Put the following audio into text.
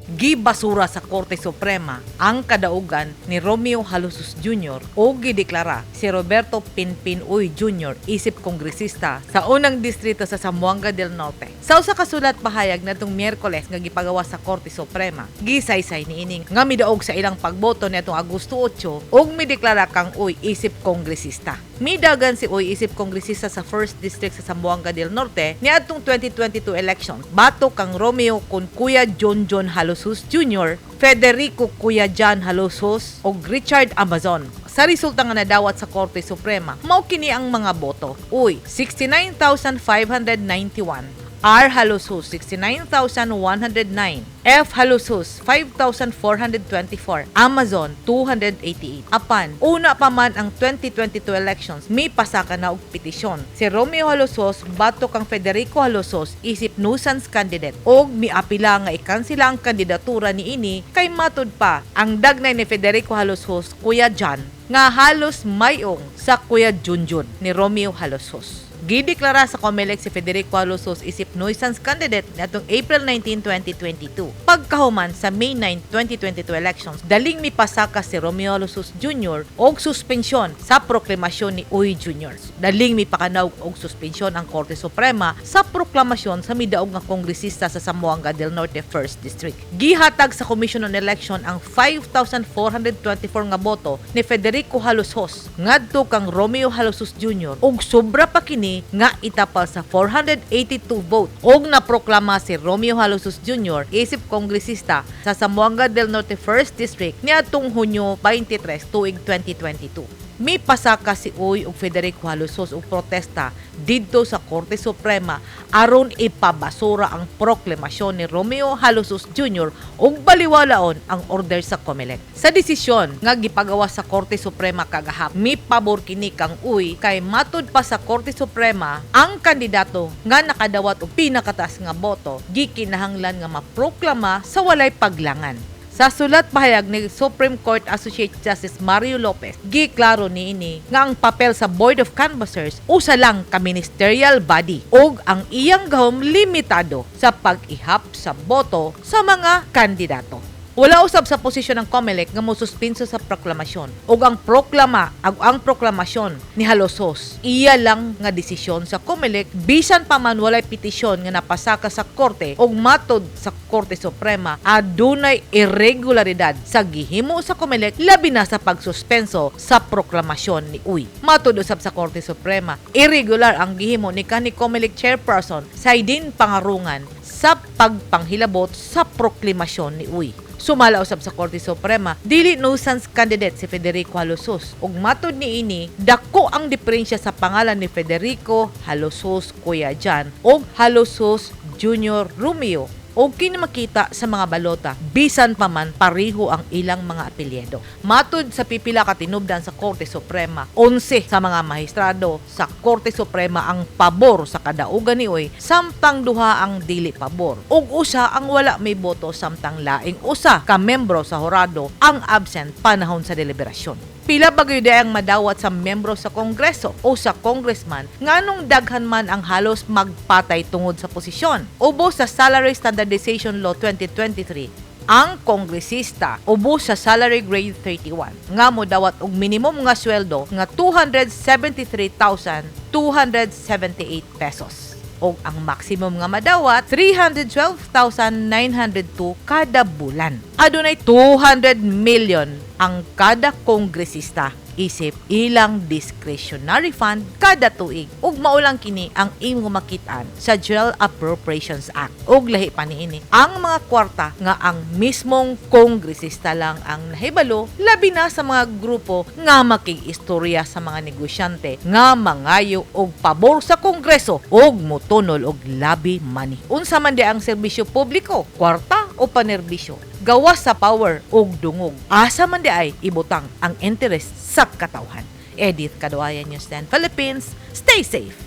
Gibasura sa Korte Suprema ang kadaugan ni Romeo Jalosjos Jr. o gideklara si Roberto Pinpin Uy Jr. isip kongresista sa unang distrito sa Zamboanga del Norte. Sa usa ka sulat pahayag natong Miyerkules nga gipagawa sa Korte Suprema, gisaysay niini nga midaog sa ilang pagboto niadtong Agosto 8 ug mideklara kang Uy isip kongresista. Midagan si Uy isip kongresista sa 1st District sa Zamboanga del Norte niadtong 2022 elections. Batok kang Romeo kun Kuya John John Jalosjos Jr., Federico Kuya John Jalosjos ug Richard Amazon. Sa resulta nga nadawat sa Korte Suprema, mao kini ang mga boto. Uy, 69,591. R. Jalosjos, 69,109. F. Jalosjos, 5,424. Amazon, 288. Apan, una pa man ang 2022 elections, may pasaka na og petisyon si Romeo Jalosjos batok kang Federico Jalosjos isip nuisance candidate og miapila nga ikansila ang kandidatura niini kay matud pa ang dagnay ni Federico Jalosjos Kuya John nga halos mayong sa Kuya Junjun ni Romeo Jalosjos. Gideklara sa COMELEC si Federico Jalosjos isip nuisance candidate niadtong April 19, 2022. Pagkahuman sa May 9, 2022 elections, daling mipasaka si Romeo Jalosjos Jr. og suspensyon sa proklamasyon ni Uy Jr. Daling mipakanaog og suspensyon ang Korte Suprema sa proklamasyon sa midaog nga kongresista sa Zamboanga del Norte 1st District. Gihatag sa Commission on Election ang 5,424 nga boto ni Federico Jalosjos ngadto kang Romeo Jalosjos Jr. ug sobra pa kini nga itapal sa 482 vote og naproklama si Romeo Jalosjos Jr. isip kongresista sa Zamboanga del Norte 1st District niadtong Hunyo 23 tuig 2022. Mi pasaka si Uy ug Federico Jalosjos og protesta didto sa Korte Suprema aron ipabasura ang proklamasyon ni Romeo Jalosjos Jr. ug baliwalaon ang order sa COMELEC. Sa desisyon nga gipagawa sa Korte Suprema kagahap, mi pabor kini kang Uy kay matud pa sa Korte Suprema, ang kandidato nga nakadawat og pinakataas nga boto gikinahanglan nga maproklama sa walay paglangan. Sa sulat pahayag ni Supreme Court Associate Justice Mario Lopez, giklaro niini nga ang papel sa Board of Canvassers usa lang ka ministerial body ug ang iyang gahom limitado sa pag-ihap sa boto sa mga kandidato. Wala usab sa posisyon ng COMELEC nga mosuspinso sa proklamasyon ug ang proklama ag ang proklamasyon ni Jalosjos iya lang nga desisyon sa COMELEC bisan pa man walay petisyon nga napasaka sa korte, ug matod sa Korte Suprema, adunay irregularidad sa gihimo sa COMELEC, labi na sa pagsuspenso sa proklamasyon ni Uy. Matod usab sa Korte Suprema, irregular ang gihimo ni kanhi COMELEC chairperson Saidin Pangarungan sa pagpanghilabot sa proklamasyon ni Uy. Sumala usab sa Korte Suprema, dili nuisance candidate si Federico Jalosjos. Ug matod niini, dako ang diferensya sa pangalan ni Federico Jalosjos Kuya Jan ug Jalosjos Junior Romeo o kini makita sa mga balota bisan pa man pareho ang ilang mga apelyido. Matud sa pipila ka tinubdan sa Korte Suprema, 11 sa mga mahistrado sa Korte Suprema ang pabor sa kadaugan ni Uy, samtang duha ang dili pabor. Ug usa ang wala may boto, samtang laing usa ka membro sa hurado ang absent panahon sa deliberasyon. Pila ba gyud ang madawat sa membro sa Kongreso o sa congressman, nganong daghan man ang halos magpatay tungod sa posisyon? Ubos sa Salary Standardization Law 2023, ang kongresista ubos sa salary grade 31 nga modawat og minimum nga sweldo nga 273,278 pesos og ang maximum nga madawat 312,902 kada bulan. Adunay 200 million ang kada kongresista isip ilang discretionary fund kada tuig, ug mao lang kini ang imong makit-an sa General Appropriations Act. Ug lahi pa niini ang mga kwarta nga ang mismong kongresista lang ang nahibalo, labi na sa mga grupo nga makig-istorya sa mga negosyante nga mangayo og pabor sa Kongreso ug motunol og lobby money. Unsa man di ang serbisyo publiko, kwarta o panerbisyo? Gawas sa power ug dungog, asa man di ay ibutang ang interest sa katawhan? Edith Kaduayan, News 10 Philippines. Stay safe.